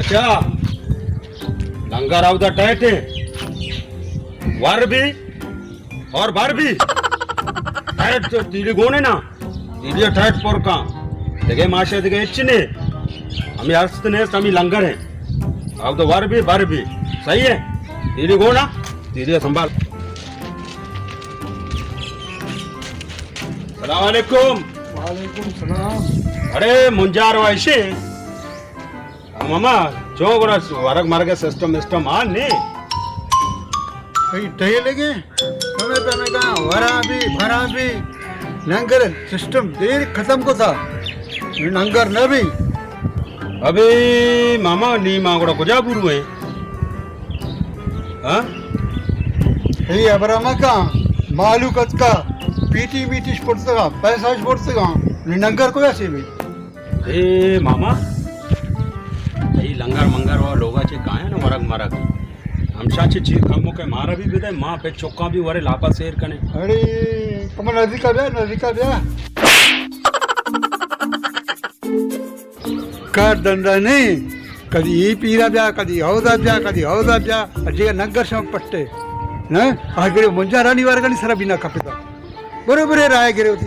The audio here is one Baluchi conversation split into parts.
اچھا، لنگر اودا ٹائٹ ہے، ور بھی اور بر بھی۔ ٹائٹ تو تیلی گونے نا، تیلی ٹائٹ پر کا، دگے ماشے دگے اچ نے، ہمیں ہست نے، ہمیں لنگر ہے۔ اودا ور بھی، بر بھی، صحیح ہے؟ تیلی گونا، تیلی سنبھال۔ السلام علیکم۔ وعلیکم السلام۔ اڑے منجار وائشے۔ ماما، چو گڑا ورگ مرگ سسٹم سسٹم آ نے؟ کئی ٹہے لگے، کمے پہ میں کہاں، ورا بھی، بھرا بھی، لنگر سسٹم دیر ختم کو تھا، لنگر نہ بھی۔ ابھی ماما نی ماں گڑا کجا برو ہے؟ ہاں؟ اے ابرا مکا، مالو کتکا، پیٹی میٹیش پڑتگا، پیسہ اش پڑتگا، نی لنگر کجا سے بھی؟ اے ماما، اے لنگر منگر و لوگا چے کایا نا ورگ مرگ۔ ہمشا چے چیر کمو کے مارا بھی بدے، ماں پہ چکاں بھی ورے لاپا سیر کنے۔ اڑے، کم نزدیکا بیا، نزدیکا بیا۔ کار دندا نہیں، کدی ای پیرا بیا، کدی ہودا بیا، کدی ہودا بیا، اجے نگر شم پٹے۔ نہ، آگرے منجا رانی ورگانی سرا بھی نہ کپتا۔ برو برے رائے گرے ہوتی۔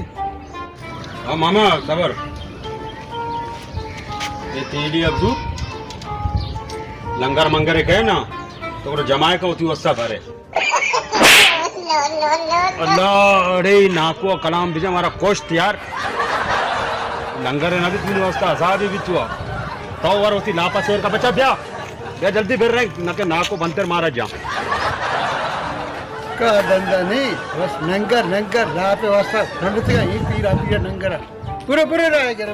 ہاں ماما، صبر۔ یہ تیلی ابدو لنگر منگر کہے نا، تو جمائے کا ہوتی وسا بھرے۔ اللہ، اڑے ناکو کلام بجا مارا کوشت یار۔ لنگر نہ بیت منی واسطہ عذابی بیت ہوا۔ تو ور ہوتی لاپا سیر کا بچا بیا۔ بیا جلدی بر رہے، نہ کہ ناکو بنتر مارا جا۔ کا دندا نہیں، بس ننگر، ننگر، لاپے واسطہ، رنڈتگا، ہی پیرا، پیرا ننگر۔ پورے، پورے رہے گرو۔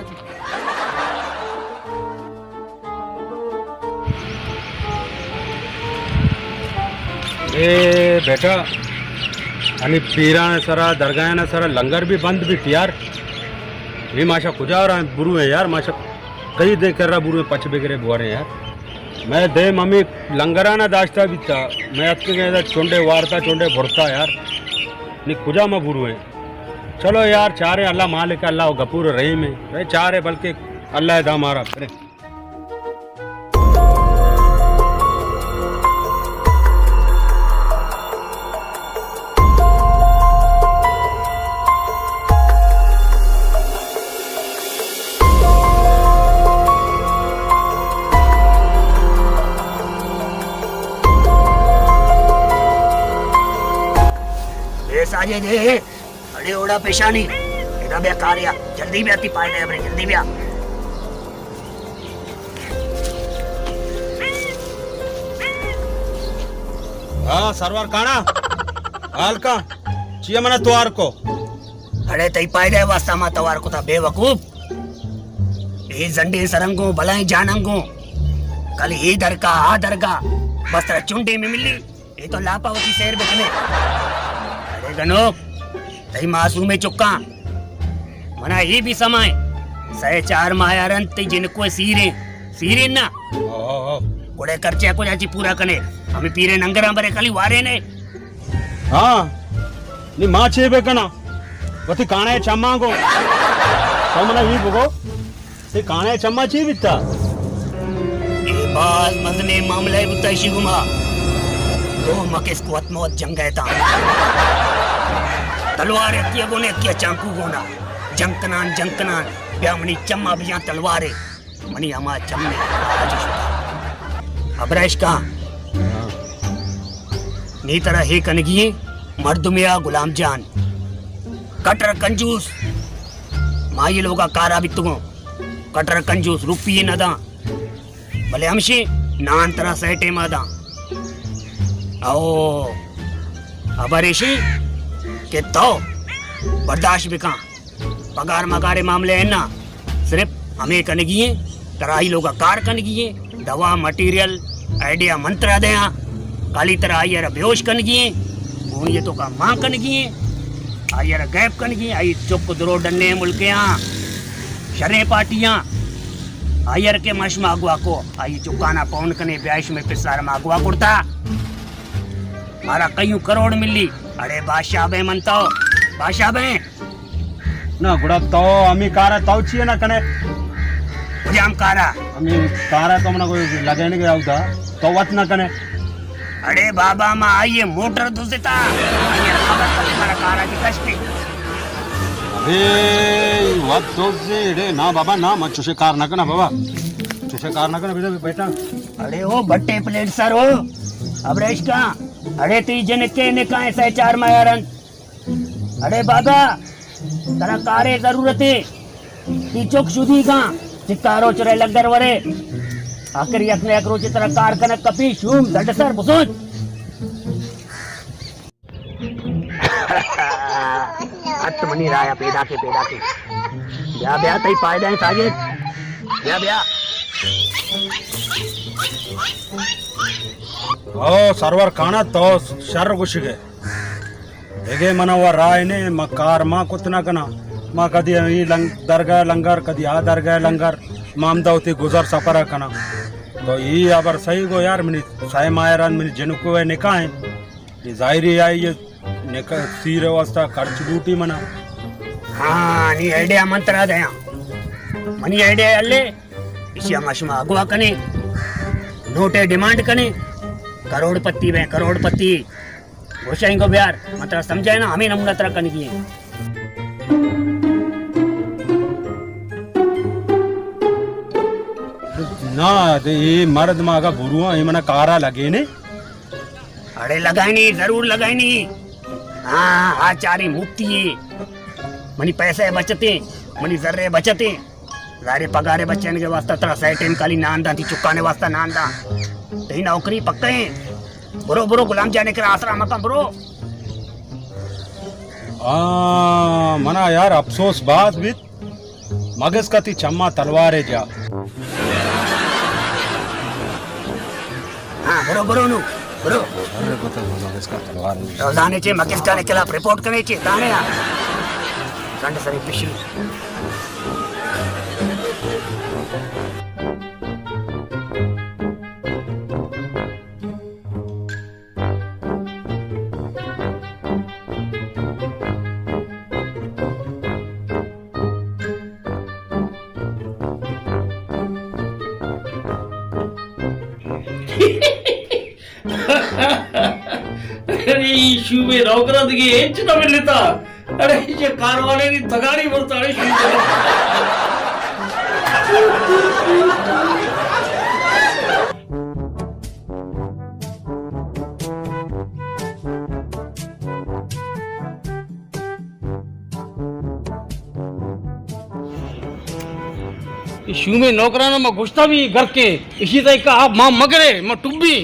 اے بیٹا، انی پیران سرا، درگاہان سرا لنگر بھی بند بیت یار۔ یہ ماشا کجا رہا برو ہیں یار، ماشا کئی دے کر رہا برو ہیں، پچ بگرے بوارے یار۔ میں دیم ہمیں لنگرانا داشتا بیتا، میں اتکگیں ادا چنڈے وارتا، چنڈے بھرتا یار۔ نی کجا ما برو ہیں۔ چلو یار، چارے اللہ مالک، اللہ غفور رحیم ہے۔ اے چارے بلکہ اللہ دا مارا۔ اے ساجد، اڑے اوڑا پیشانی، ادا بیا کاریا، جلدی بیا تی پائے دے، جلدی بیا۔ ہاں، سرور کانا؟ حال کا؟ چیا منا توار کو؟ اڑے تئی پائدہ واسطہ ما توار کو تا بے وقوف۔ اے زنڈے سرنگوں، بلائیں جاننگوں۔ کل اے درکا، آ درگا۔ بس ترا چنڈے میں ملی۔ اے تو لاپا وتی سیر بکنے۔ اڑے گنوک، تئی معصومیں چکاں۔ منا اے بھی سمائیں۔ سئے چار ماہ آرنت تئی جنکو سیریں۔ سیریں نا۔ او، او، او۔ گڑے کرچے کو جاچی پورا کنے۔ ہمیں پیرے ننگراں برے کلی وارے نے۔ ہاں۔ نی ما چے بے کنا۔ وتی کانے چماں گو۔ تو منا اے بگو۔ تے کانے چما چی بیتا؟ اے باز مزنیں معاملہ بوتا اشی گما۔ دو مکس قوت موت جنگ ایتا۔ تلوار اکیا گونے اکیا چانکو گونا۔ جنگ کنان، جنگ کنان۔ بیا منی چما بجان تلوارے۔ منی ہما چمے آج شتا۔ ابرا اشکا۔ نی ترا ہے کنگی مردمیا غلام جان۔ کٹر کنجوس۔ مائی لوگا کارا بیتگوں۔ کٹر کنجوس روپی نہ داں، بلے ہمشی نان ترا سئے ٹیما داں۔ او ہبر ایشی کہ تو برداشت بکاں، پگار مگارے معاملہ ہے نا، صرف ہمیں کنگی ہیں، ترا آئی لوگا کار کنگی ہیں، دوا مٹیریل آئیڈیا من ترا دیاں، کالی ترا آئی را بیہوش کنگی ہیں، گونی تو کا مان کنگی ہیں، آئی را غائب کنگی ہیں، آئی چک درو ڈنے ملکیاں۔ شریں پارٹیاں آئی ءَ کہ ما شما اغوا کو، آئی چکانا پون کنے، بیا شمے پسار ما اغوا کرتا۔ مارا کئیوں کروڑ ملی۔ اڑے بادشاہ بے من تو، بادشاہ بے۔ نہ گڑا تو ہمی کارا تو چیے نہ کنے؟ جام کارا۔ ہمیں کارا تو منا کوئی لگے نہیں گیا ہوتا، تو وت نہ کنے۔ اڑے بابا، ما آئیے موٹر دزتا، آئیے خبر پتی مارا کارا کی کشتی۔ اڑے وت دزے، اڑے نا بابا نا، من چوشے کار نہ کنا بابا، چوشے کار نہ کنا، بیٹا بیٹا۔ اڑے او بٹے پلیٹ سر ہو، ابریش کا، اڑے تی جنکے نکائیں سہ چار ماہ رند۔ اڑے بابا، ترا کارے ضرورت ہے۔ تی چک شدی گاں، چکا روچ رے لگر ورے۔ آخر یک نہ یک روچ ترا کار کنک کپی، شوم، دڈ سر، بسوچ۔ ات منی رایا پیدا کے، پیدا کے۔ بیا، بیا، تئی فائدہ ہے ساجد۔ بیا، بیا۔ او سرور کانا تو شر گوشگے۔ دگہ منا و راہ نے، ما کار ما کت نہ کناں۔ ما کدی ای لنگ-، درگاہ لنگر، کدی آ درگاہ لنگر، ما ہمدا وتی گزر سفر ء کناں۔ تو ای ہبر صحیح گو یار، منی سئے ماہ رند منی جنکو ء نکاح ہیں۔ یہ ظاہری آئی یہ نکاح سیر واسطہ خرچ لوٹی منا۔ ہاں، نی آئیڈیا من ترا دیاں۔ منی آئیڈیا الے، اسی ہم شما اگوا کنے، نوٹے ڈیمانڈ کنے، کروڑ پتی بیں، کروڑ پتی۔ گوشاں کو بیار، من ترا سمجھائے نا، ہمیں نمونہ ترا کنگی ہیں۔ نا، دے، اے مرد ما اگا برواں، اے منا کارا لگے نے۔ اڑے لگائنی، ضرور لگائنی۔ ہاں، آ چاری مفتی ہے۔ منی پیسے بچتے، منی ذرے بچتے۔ ظاہر ہے پگارے بچینگے واسطہ ترا سئے ٹیم کالی نان داں، تی چکانے واسطہ نان داں۔ تئی نوکری پکا ہیں۔ برو، برو، غلام جانے کرا آسرا مکن، برو۔ آ، منا یار افسوس باز بیت۔ مگس کا تی چما تلوارے جا۔ ہاں، برو، برو نو، برو۔ ارے پتہ مگس کا تلوار ہے۔ روزانے چے مگس کا خلاف رپورٹ کرے چے، تانے آ۔ کنڈ سرے پشی۔ ارے، ای شومیں نوکراں دگہ ہچ نہ ملتا۔ اڑے، چہ کاروانانی تگاڑی برتا، اڑے، شومیں۔ اے شومیں نوکراناں ما گوشتا بھی گرکیں، اشی تئی کہ آپ ماں مگرے، ما ٹبی،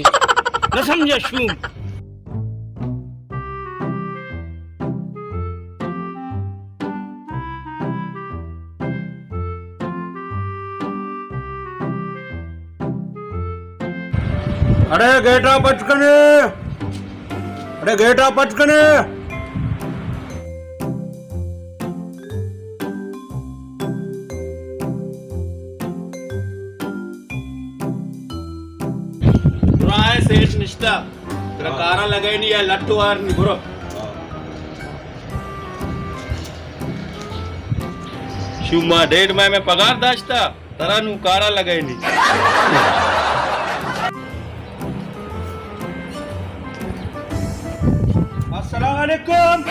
نہ سمجھا شوم۔ اڑے گیٹا پچ کنے، اڑے گیٹا پچ کنے۔ برائے سیٹ نشتہ۔ ترا کارا لگائینی یا لٹو آرنی، برو۔ شما ڈیڑھ ماہ میں پگار داشتا، ترا نو کارا لگائینی۔ السلام علیکم۔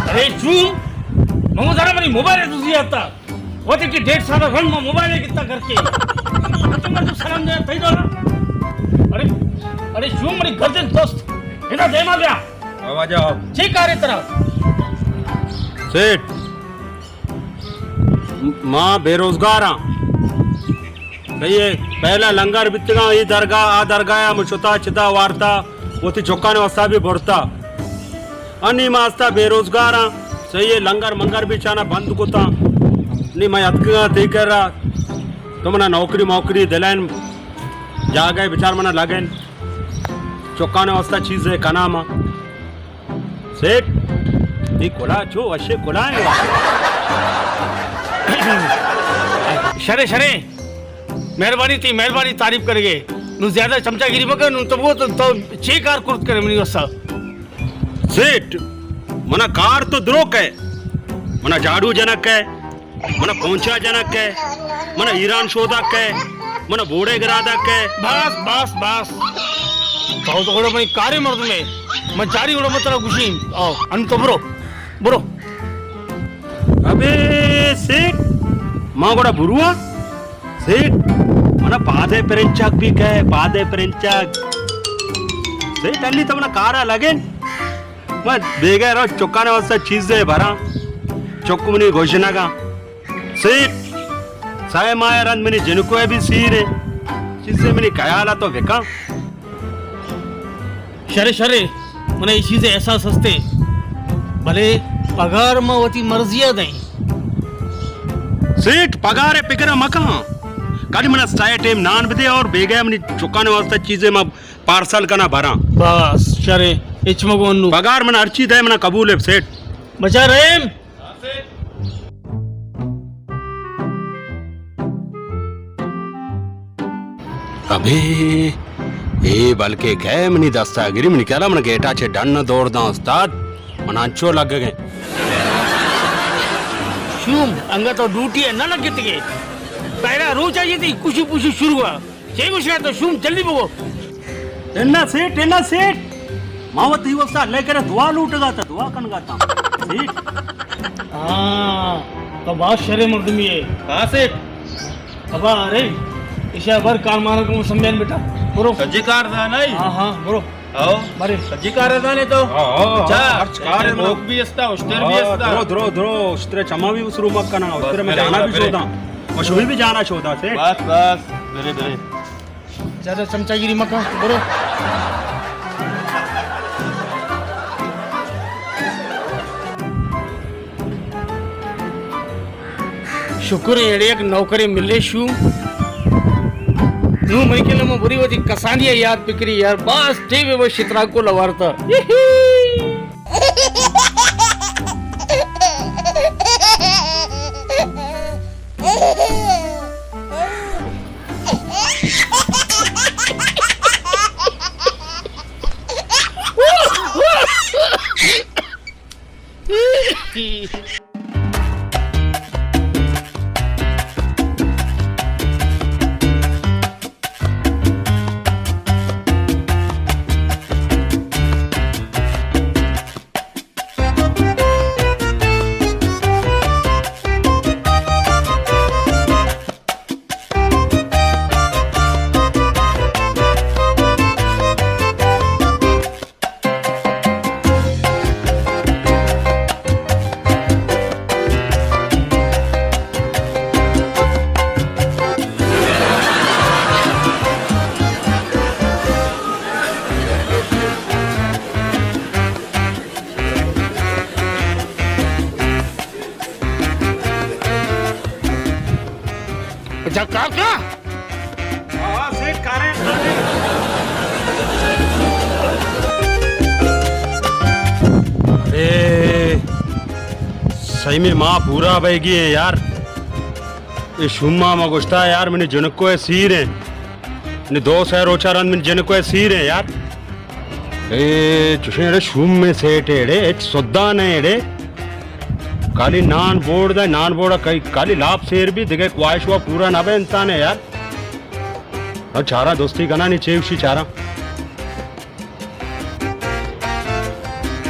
ارے شوم، مگو ذرا منی موبائل دزی آتا۔ وتی کہ ڈیڑھ سال رند ما موبائل گتا گھر کے۔ تو مردم سلام دے، تئی دولا۔ ارے، ارے، شوم منی گردن دوست۔ ادا دیما بیا۔ آواز آؤ۔ چی کارے ترا؟ سیٹھ، ما بے روزگار ہاں۔ صحیح ہے، پہلا لنگر بیتگاں، اے درگاہ، آ درگاہ، ہم شتا چتا وارتا۔ وتی چکانی واسطہ بھی برتا۔ انی ما استا بے روزگار ہاں، صحیح ہے، لنگر منگر بھی چانا بند کتا۔ نی ما اتکگاں تئی کرا، تو منا نوکری موکری دلائن، جاگہ بچار منا لگن۔ چکانی واسطہ چیز ہے کنا ما۔ سیٹھ، تئی کلا چو وشے کلا ہے۔ شرے، شرے۔ مہربانی تئی، مہربانی، تعریف کرگے۔ نو زیادہ چمچہ گیری مکن، نو تو بگو تو، تو چے کار کرت کرے منی واسطہ؟ سیٹھ، منا کار تو درو کئے، منا جاڑو جنک کئے، منا پونچا جنک ہے، منا ایران شودا ہے، منا بوڑے گرادا ہے۔ بس، بس، بس۔ تو تو گڑا منی کارے مردم ہے۔ من چاری گڑا من ترا گوشین۔ آؤ، ان تو برو، برو۔ ابے سیٹھ، ما گڑا بروا؟ سیٹھ، منا پادے پرنچک بھی کہے، پادے پرنچک۔ سیٹھ، انی تو منا کارا لگے۔ من بیگہ رو چکانے واسطہ چیزے بھراں۔ چک منی گوشنگا۔ سیٹھ، سائے ماہ رند منی جنکو بھی سیر ہے۔ چیزے منی خیالا تو بکاں۔ شرے، شرے، منا اے چیزے احساس ہستے، بلے پگار ما وتی مرضیا دئیں۔ سیٹھ، پگارے پکرا مکاں، کالی منا سائے ٹیم نان بدے اور بیگہ منی چکانے واسطہ چیزے ما پارسل کنا بھراں۔ بس، شرے، ہچ مگو انو۔ پگار منا ہرچی دئے منا قبول ہے سیٹھ۔ بچا رحیم۔ ابے، اے بلکہ کئے منی دستا گری، منی خیالا من گیٹا چہ ڈن دور داں استاد، من انچو لگگیں۔ شوم، انگا تو ڈیوٹی ءَ نہ لگتگے۔ پہلا روچ ءَ یہ تئی کشی پشی شروع ہے۔ چے گوشگا تو شوم، جلدی بگو۔ انا سیٹھ، انا سیٹھ۔ ما وت تئی واسطہ اللہ کرے دعا لوٹگا تا، دعا کنگا تا۔ سیٹھ۔ ہاں، تو باز شرے مردمی ہے۔ ہاں سیٹھ۔ ابا، ارے، ایشا بر کار مارا کو سمجھان بیٹا۔ برو۔ سجے کار زانائی؟ ہاں، ہاں، برو۔ آؤ۔ بارے۔ سجی کار زانے تو؟ ہاں، ہاں، اچھا۔ ہاں، ہرچ کار ہے، لوگ بھی استا، اشتر بھی ہاں، استا۔ درو، درو، درو، اشتر چما بھی اسرو مت کنا، ہاں، اشتر میں برے، جانا بھی برے۔ شودا۔ مشوی بھی جانا شودا سے۔ بس، بس، برے، برے۔ زیادہ چمچہ گیری مکن، برو۔ شکر ہے، ایڑے یک نوکرے ملے شو۔ نو مئی کے لمو بری وتی کسانی یاد پکری یار، باز ٹیم وہ شترا کو لوارتا۔ جا کار کا؟ ہاں، سیٹھ، کاریں، کاریں۔ اے، سہی میں ماہ پورا بہ گی ہے یار۔ اے شوما ما گوشتا یار، منی جنکو ہے سیر ہیں۔ منی دو سہ روچا رند منی جنکو ہے سیر ہیں یار۔ اے چوشیں اڑے شوم میں سیٹ اڑے، ہچ سودا نہ اڑے۔ کالی نان بوڑ دے، نان بوڑا کئی، کالی لاپ سیر بھی دگہ خواہش ہوا پورا نہ بے انسان ہے یار۔ اور چارا دوستی کنا نہیں چے اسی چارا۔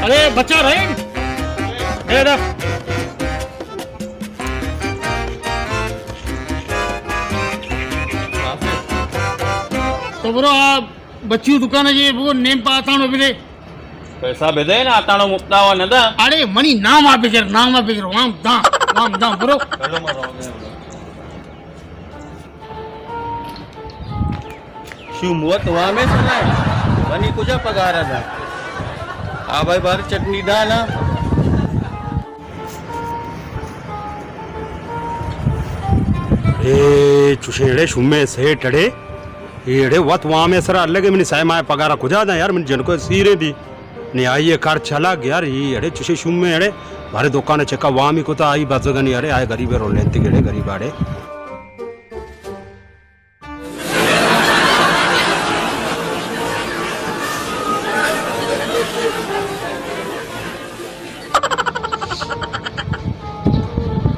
ارے بچا رحیم، اے دا۔ تو برو آپ بچی دکان جی، وہ نیم پا آتانو بدے۔ پیسہ بدے نا، آتانو مفتا ہوا ندا۔ اڑے منی نام آ بگر، نام آ بگر، وام داں، وام داں، برو۔ شوم وت وامے سنائے، منی کجا پگار دا؟ آ بھائی بار چٹنی دانا۔ اے چوشیں اڑے شومے سیٹ اڑے۔ ایڑے وت وامے سرا الگے منی سہ ماہ پگارا کجا داں یار، منی جنکو سیرے دی۔ نی آئیے کار چلگ یار، ای اڑے چوشے شومے اڑے، بارے دکان چکا وامی کتا آئی بزگنی اڑے، آئے غریبے رولینتی گڑے غریب اڑے۔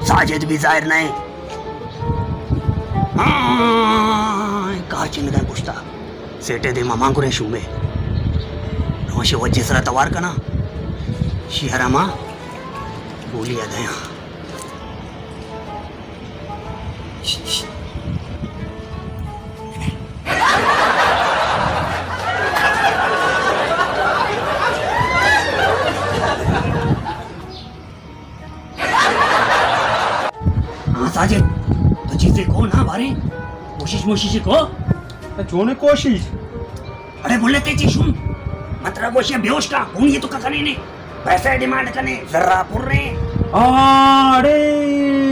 سائے جد بھی ظاہر نہ ایں۔ ہاں، کار چنگا کشتا۔ سیٹے دیما مان کریں شومے۔ نوشے وجہ سرا توار کنا۔ شیہرا ما گولی ءَ دیاں۔ ہاں ساجد، تو چیزے کو نا بارے، کوشش موشش کو۔ تو چونے کوشش؟ اڑے بولے تے چی شوم، مترا گوشے بیوش کا، گونی تو کا کنے نے، پیسہ ڈیمانڈ کنے، ذرا پر رہے۔ ہاں، اڑے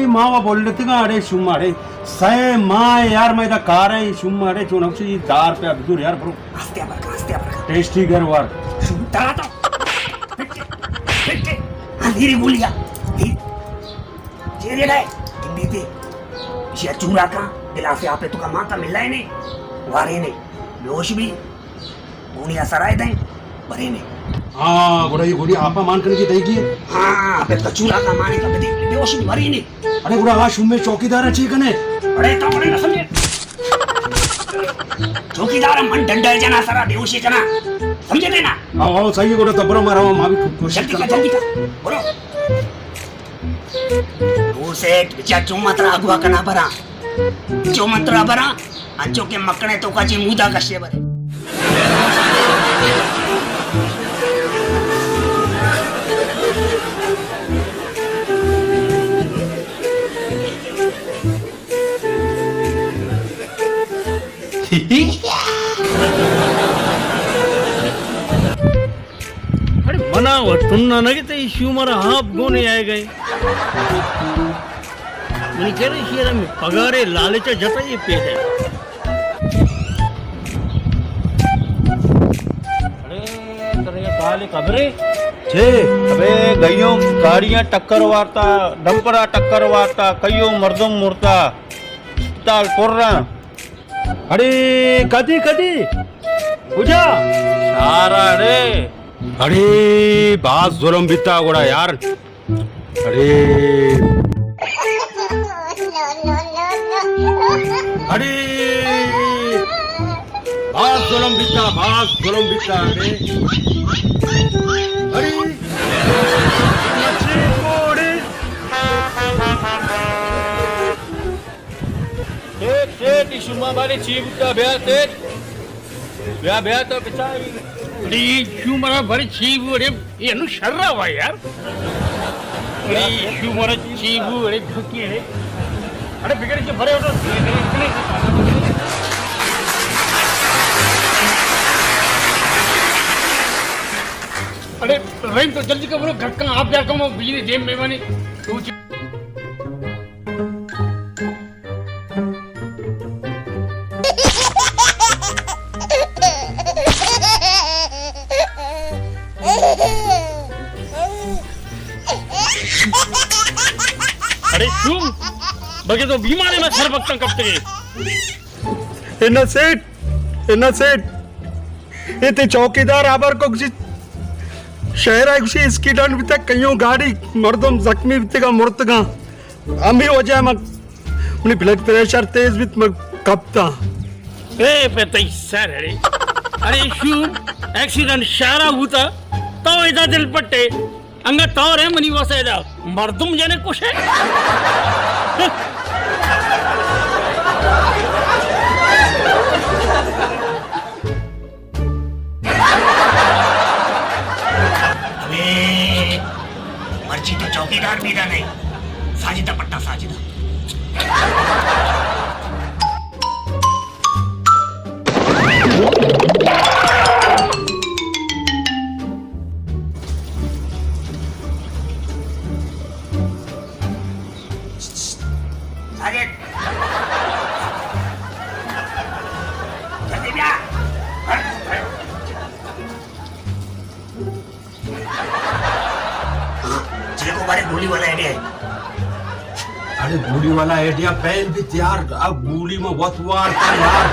ماوا بولے تے گا، اڑے شوم، اڑے سہ ماہ یار، میں دا کار ہے شوم، اڑے چونا کچھ دار پہ ابدور یار برو۔ آستے برکا، آستے برکا۔ ٹیسٹی گھر وار۔ شوم ترا تو۔ پھٹے، پھٹے۔ ہاں، دھیرے گولیا۔ دھیر۔ چیرے گئے۔ ہندی تے۔ شیا چورا کا، گلاسے آپے تو کا ماں کا ملا ہے نے۔ وارے نے۔ بیوش بھی۔ گونی اثر آئے دیں۔ بھرے نے۔ ہاں، گڑا یہ گولی آپا مان کرنے کی دے گی۔ ہاں، پھر تو چورا کا مانے کا بدی۔ بیوش بھی بھرے نے۔ اڑے گڑا آ شوم میں چوکیدار اچھی کنے۔ اڑے تو اڑے نہ سمجھے۔ چوکیدار من ڈنڈا ہے جنا سرا بیوشی کنا۔ سمجھے تے نا؟ آؤ، آؤ، صحیح ہے، گوڑا تبرو مارا، ما بھی کوشش جلدی کا، کرتا ہوں۔ جلدی کا۔ برو۔ او سیٹ، بچا چو مترا اگوا کنا برا۔ چو مترا برا، انچو کے مکنے تو کا جی مودا کشے برے۔ اڑے منا و تنا نگے تئی شومر آپ گونے آئے گئے۔ منی کہہ رہی شیر ہمیں پگارے لالچ جتا یہ پیدا ہے۔ اڑے ترے کالے خبرے؟ چے؟ ابے گئیوں گاڑیاں ٹکر وارتا، ڈمپرا ٹکر وارتا، کئیوں مردم مرتا، اسپتال پر رہا۔ اڑے کدی کدی؟ کجا؟ شارا اڑے۔ اڑے باز ظلم بیتا گڑا یار۔ اڑے۔ اڑے۔ باز ظلم بیتا، باز ظلم بیتا، اڑے۔ اڑے۔ مچے کوڑے۔ سیٹ، سیٹ، ای شما بارے چی بوتا؟ بیا سیٹ۔ بیا، بیا تو بچار۔ اڑے، شو مرا بھر چی بو، اڑے، یہ انو شر رہا ہوا یار۔ اڑے، شو مرا چی بو، اڑے، دھکی، اڑے۔ اڑے، بگڑ کے بھرے اٹھو۔ اڑے، رحیم تو جلدی کا بولو، گھر کا آپ بیا کم، بجلی دیم مہمانی۔ تو چ- اڑے شوم، بگے تو بیمارے میں سر بکتاں کپتے گئے۔ انا سیٹ، انا سیٹ، اے تے چوکیدار آبر کو کسی شہر ہے، کسی اسکیڈنٹ بیتا، کئیوں گاڑی مردم زخمی بیتے گا، مرتگا۔ ہمے وجہ من، منی بلڈ پریشر تیز بیت، من کپتاں۔ اے پہ تئی سر اڑے۔ اڑے شوم، ایکسیڈنٹ شارا بوتا، تو ادا دل پٹے۔ انگا تو رے منی واسطہ ادا مردم جنے کشے۔ ابے، مرچی تو چوکیدار پیدا نہیں۔ ساجدہ پٹا ساجدہ۔ ساجد۔ جلدی بیا۔ ہاں، چلے کو بارے گولی والا آئیڈیا ہے۔ اڑے گولی والا آئیڈیا پہل بھی تیار، اب گولی میں وت وار تھا یار۔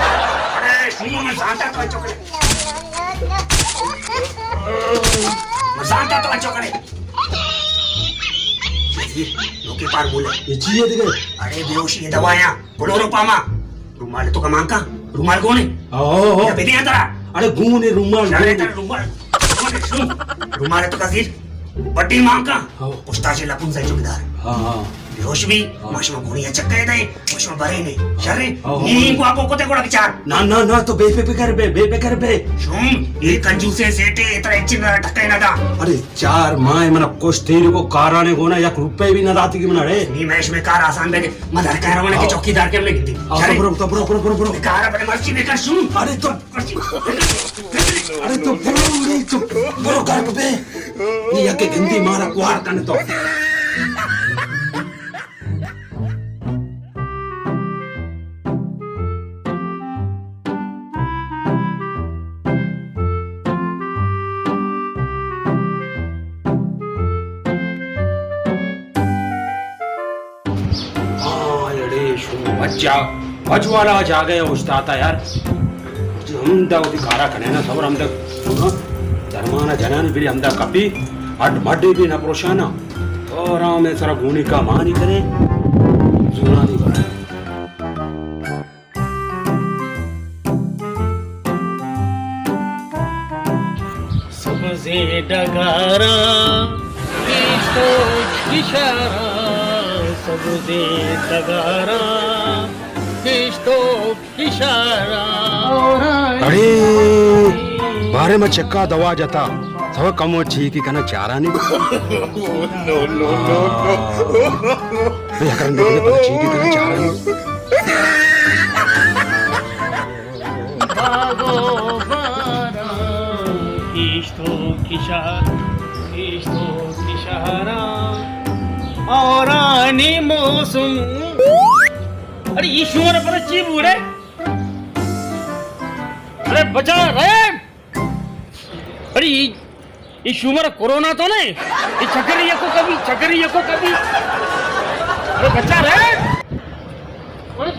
اڑے سنو، میں زانتا تو چوکڑے۔ میں زانتا تو چوکڑے۔ نوکی پار بولے۔ یہ چی ہے دیگہ؟ اڑے بیہوشی یہ دوایاں، کلوروپاما۔ رومال تو کمان کا؟ رومال کون ہے؟ او، او، او۔ یا بدیاں ترا؟ اڑے گون ہے رومال، شرے گون۔ ترا رومال۔ کون ہے؟ سن۔ رومال تو کا زیر؟ بڈی مان کا؟ او۔ پشتا چے لپن سے چوکیدار۔ ہاں، ہاں۔ بیہوش بھی، ہاں۔ ماشما گونی چکے دے، ماشما برے نے۔ شرے، ہاں، ہاں۔ نی کو آپو کو تے گوڑا بچار۔ نا، نا، نا، تو بے فکر بے، بے فکر بے۔ شوم، یہ کنجوسے سیٹے، اترا اچن ٹکے نہ دا۔ اڑے چار ماہ من کش تیر کو کارانے گونا یک روپے بھی نہ داتی کی من اڑے۔ نی میش میں کار آسان بے، مدر کہروانے کے ہاں۔ چوکیدار کے لے گئی۔ ہاں، شرے۔ برو، تو برو، برو، برو، برو۔ کار اپنے مرضی بے کر شوم۔ اڑے تو، اڑے تو برو، اڑے تو برو گھر پہ۔ نی یک گندی مارا کوار کن تو۔ ہاں، اڑے شو، بچ جا، بچ والا جاگہ اوشتاتا یار۔ ہمدا وتی کارا کنے نا، صبر ہمدا، ہاں، درمانا جنانی بری ہمدا کپی، ہڈ مڈی بھی نہ پروشانا۔ تو آرام سرا گونی کا مانی کرے، زورانی بارے۔ سبزیں ڈگاراں پیش تو اشاراں، سبزیں ڈگاراں پیش تو اشاراں۔ اڑے، بارے ما چکا دوا جتا، سوا کمو چیکی کنا چارانی۔ نو، نو، نو، نو۔ بے اگر اندر پتا چیکی کنا چارانی۔ باغ و باراں، پیش تو کشار، پیش تو کشاراں، اورانی موسم۔ اڑے، یہ شمارا پر چی بوڑے؟ اڑے، بچا رہے۔ اڑے، یہ، یہ شومر کرونا تو نہیں؟ یہ چکری یکو کبھی، چکری یکو کبھی۔ اڑے بچا رہے۔ اڑے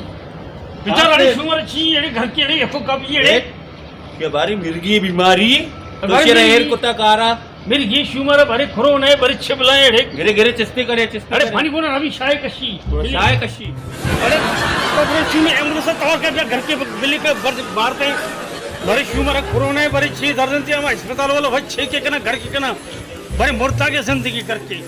بچا رہے شومر چی، اڑے گھر کے اڑے یکو کبھی اڑے۔ یہ باری مرگی بیماری، تو باری شیر مرگی۔ ہیر کتا کارا۔ مرگی شومر باری کرونا ہے، باری چھبلا ہے اڑے۔ گرے گرے چستے کرے، چستے اڑے کرے۔ پانی بونا ابھی شائے کشی۔ شائے کشی۔ اڑے تو برو شومر ایمبولینس توار کر گھر کے بلی پہ بار، بارتے۔ برے شومر کرونا ء برے چی دردنتی، ہما اسپتال والا بھائی چھ کے کنا، گھر کے کنا، برے مرتا کے زندگی کر کے۔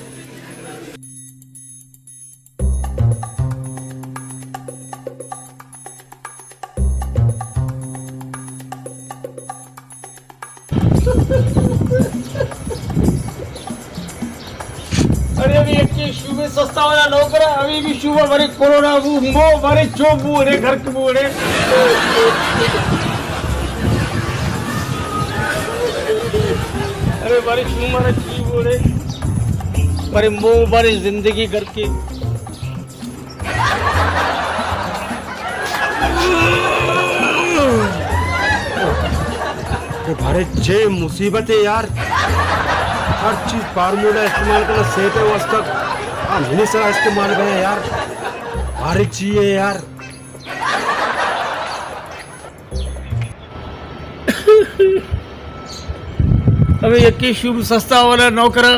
اڑے، ابھی یکے شومے سستا والا نوکرا، ابھی بھی شومر برے کرونا بو، مو برے چوب بو، اڑے گھر کے بو، اڑے۔ اڑے، برے شومر چی بو، اڑے۔ برے مو، برے زندگی گھر کے۔ اے بارے چے مصیبت ہے یار، ہر چیز فارمولا استعمال کرنا صحت واسطہ، ہاں، منی سرا استعمال کرنا یار، بارے چی ہے یار۔ ابے یکے شوم سستا والا نوکرا،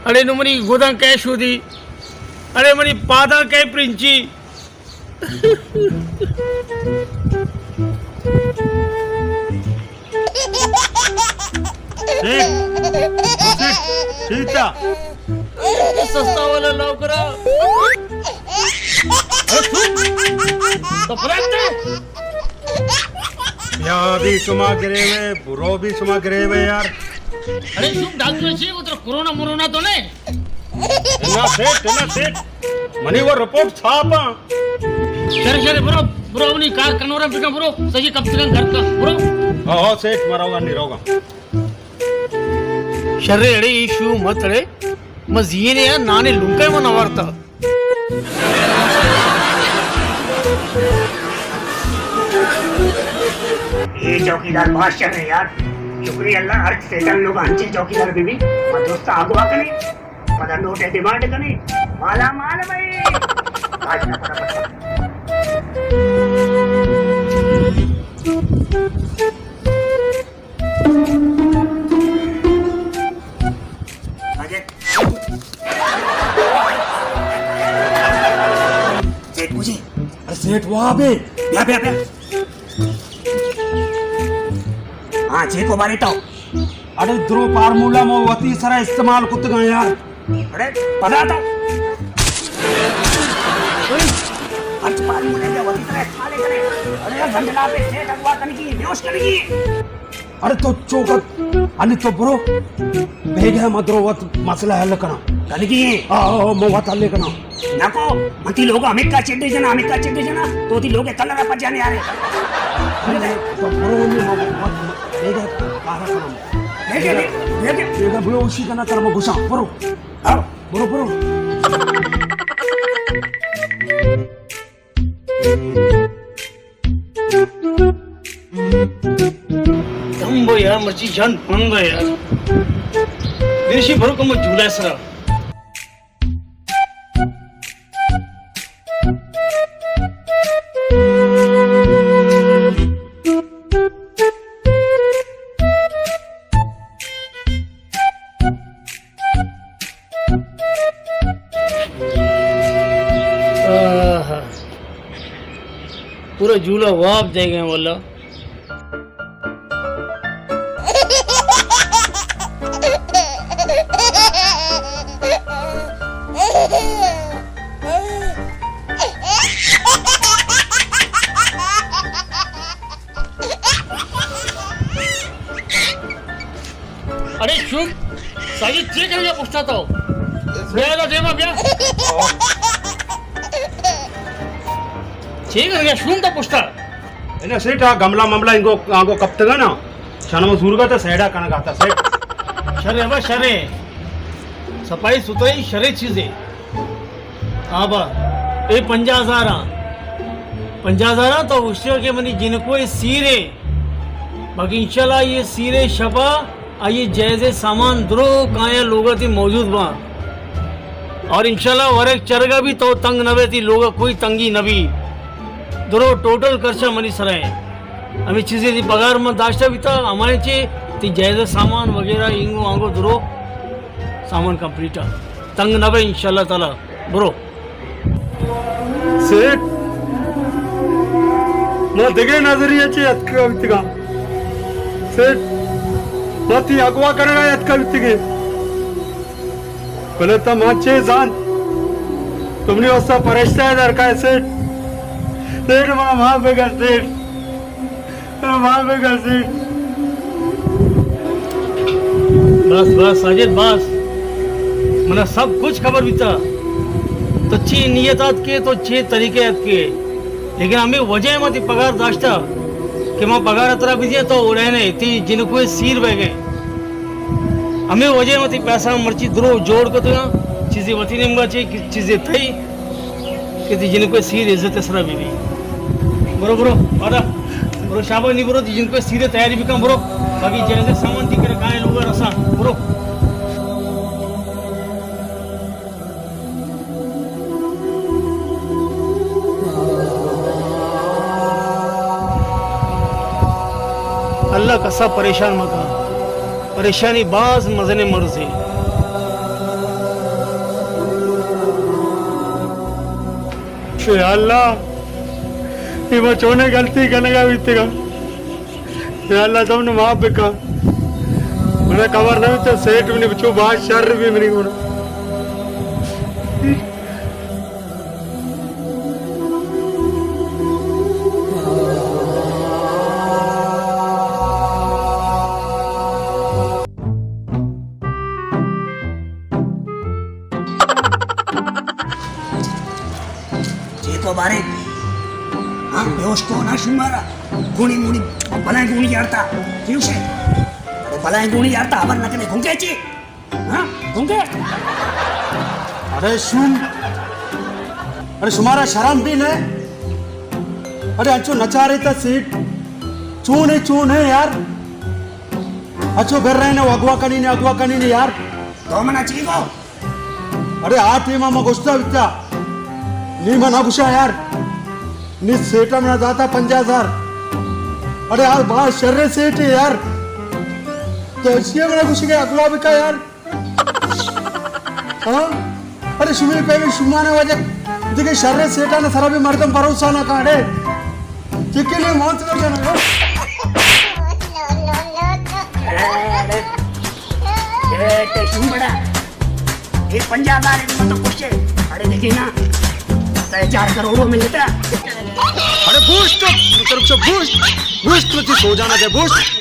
اڑے نو منی گوداں کئے شودی، اڑے منی پاداں کئے پرنچی۔ ٹھیک، ٹھیک، ٹھیک تھا۔ سستا والا نوکرا۔ تو پلٹ دے۔ بیا بھی شما گریوے، برو بھی شما گریوے یار۔ اڑے شوم ڈاکٹر چی، وہ تو کرونا مرونا تو نہیں؟ انا سیٹ، انا سیٹ۔ منی وہ رپورٹ صاف ہاں۔ شر، شر، برو، برو، اپنی کار کنورا بکن، برو، سجی کب تک گھر کا، برو۔ ہاں، ہاں، سیٹ، مرا ہوگا، نہیں رہوگا۔ شر، اڑے، یہ شو مت اڑے، مزین ہے، نانے لنکے من آورتا۔ اے چوکیدار باز شر ہے یار۔ شکریہ اللہ، ہر سیٹل لوگ انچیں چوکیدار بی بی۔ ما دوست اغوا کنے، پدا نوٹ ڈیمانڈ کنے، مالا مال بھائی۔ آج نہ پڑا پڑا۔ اگے۔ کجے؟ ارے سیٹھ واب ہے۔ بیا، بیا، بیا۔ ہاں، چے کو بارے تو؟ ارے درو پارمولا مو وتی سرا استعمال کتگاں یار۔ ارے پدا تو۔ ارے، ہرچ پارمولا مو وتی سرا استعمال کرے۔ ارے گنڈلا پہ سیٹھ اگوا کنگی، بیوش کنگی۔ ارے تو چوکت، انی تو برو، بیگہ ما درو وت مسئلہ حل کناں۔ کنگی ایں؟ آ، آ، آ، ما وت حل کناں۔ نکو، من تی لوگ ہمکا چڈے جنا، ہمکا چڈے جنا، تو تی لوگ کلر پر جانے آرے۔ ارے تو برو، نی ما وت بیگہ کارا کناں۔ بیگہ، بیگہ، بیگہ۔ بیگہ برو، اوشی کنا تر ما گوشاں، برو۔ ہاں، برو، برو۔ کم بو یار، مرچی جان پنگ یار۔ دیشی بھرو کم جھولا سرا۔ آہا۔ پورا جھولا واب دے گئے واللہ۔ ارے شوم، ساجد چے کرگا پشتا تو؟ بیا دا دیما بیا۔ چے کرگا شوم تا پشتا؟ انا سیٹھ، آ گملا مملا انگو، آنگو کپتگا نا، شنم زورگا تا سیڈا کنگا تا سیٹھ۔ شرے با شرے۔ صفائی ستھرائی شرے چیزے۔ آبا، اے پنجاہ ہزار آں۔ پنجاہ ہزار آں تو گوشتے کہ منی جنکو اے سیرے۔ باقی انشاءاللہ یہ سیرے شپا، آ یہ جائزے سامان درو کایا لوگا تی موجود باں۔ اور انشاءاللہ ورگ چرگا بھی تو تنگ نہ بے، تی لوگا کوئی تنگی نہ بھی۔ درو ٹوٹل خرچہ منی سرا ہے۔ ہمیں چیزیں تی پگار من داشتا بیتا، ہمائیں چے تی جائزے سامان وغیرہ اینگو آنگو درو سامان کمپلیٹ آ۔ تنگ نہ بے انشاءاللہ تعالی۔ برو۔ سیٹھ، ما دگہ نظریہ چے اتکا بیتگاں۔ سیٹھ، ما تی اغوا کرنا اتکا بیتگے۔ بلے تا ما چے زان؟ تمنی واسطہ پرشتہ در کائے سیٹھ۔ سیٹھ، ما معاف بکن سیٹھ۔ ماں بہ گزی۔ بس، بس، ساجد، بس۔ منا سب کچھ خبر بیتا۔ تو چی نیت آتکے، تو چی طریقے آتکے۔ لیکن ہمیں وجہ ما تی پگار داشتا کہ ما پگار ترا بدیاں تو اڑینے، تی جنکوئے سیر بہ گئے۔ ہمیں وجہ ما تی پیسہ مرچی درو جوڑ کتگاں، چیزے وتی نیمگا چے، چیزے تئی۔ کہ تی جنکو سیر عزت سرا بی بی۔ برو، برو، آدا۔ برو شابا نی برو، تی جنکو سیر تیاری بکن، برو۔ باقی جہاز سامان تی کرا کائیں لوگا رسا، برو۔ اللہ کسا پریشان مکن۔ پریشانی باز مزنیں مرضے۔ اے اللہ، اے ما چونیں غلطی کنگا بیتگا۔ اے اللہ، تو منی معاف بکا۔ منا خبر نہ بیتا سیٹھ منی بچو باز شر بی منی گونا۔ چے تو بارے؟ ہاں، بیہوش کو نہ شمارا۔ گونی مونی، بلائیں گونی یارتا۔ کیوں سے؟ ارے بلائیں گونی یارتا، خبر نہ کنے گھنگے چی؟ ہاں؟ گنگے؟ ارے شوم، ارے شمارا شرم بھی نہ؟ ارے انچو نچارے تا سیٹھ، چون ہے، چون ہے یار؟ اچو گھر رہے نے، اغوا کنی نے، اغوا کنی نے یار۔ تو منا چی گو؟ ارے آ ٹیما ما گوشتا بیتا، نی منا گوشا یار، نی سیٹا منا داتا پنجاہ ہزار۔ ارے آ باز شر سیٹھ ہے یار، تو اسی منا گوشی کہ اغوا بکا یار۔ ہاں؟ ارے شمے پہلے شمانا وجہ دیکھے، شر سیٹان سرا بھی مردم بھروسہ نہ کاڑے۔ چکی نے موت کر جانا۔ اے ٹیشن بڑا، یہ پنجاب والے بھی مطلب خوش ہے۔ اڑے دیکھے نا، تے چار کروڑوں میں لیتا۔ اڑے بوسٹ، مطلب سے بوسٹ، بوسٹ تو سو جانا دے بوسٹ۔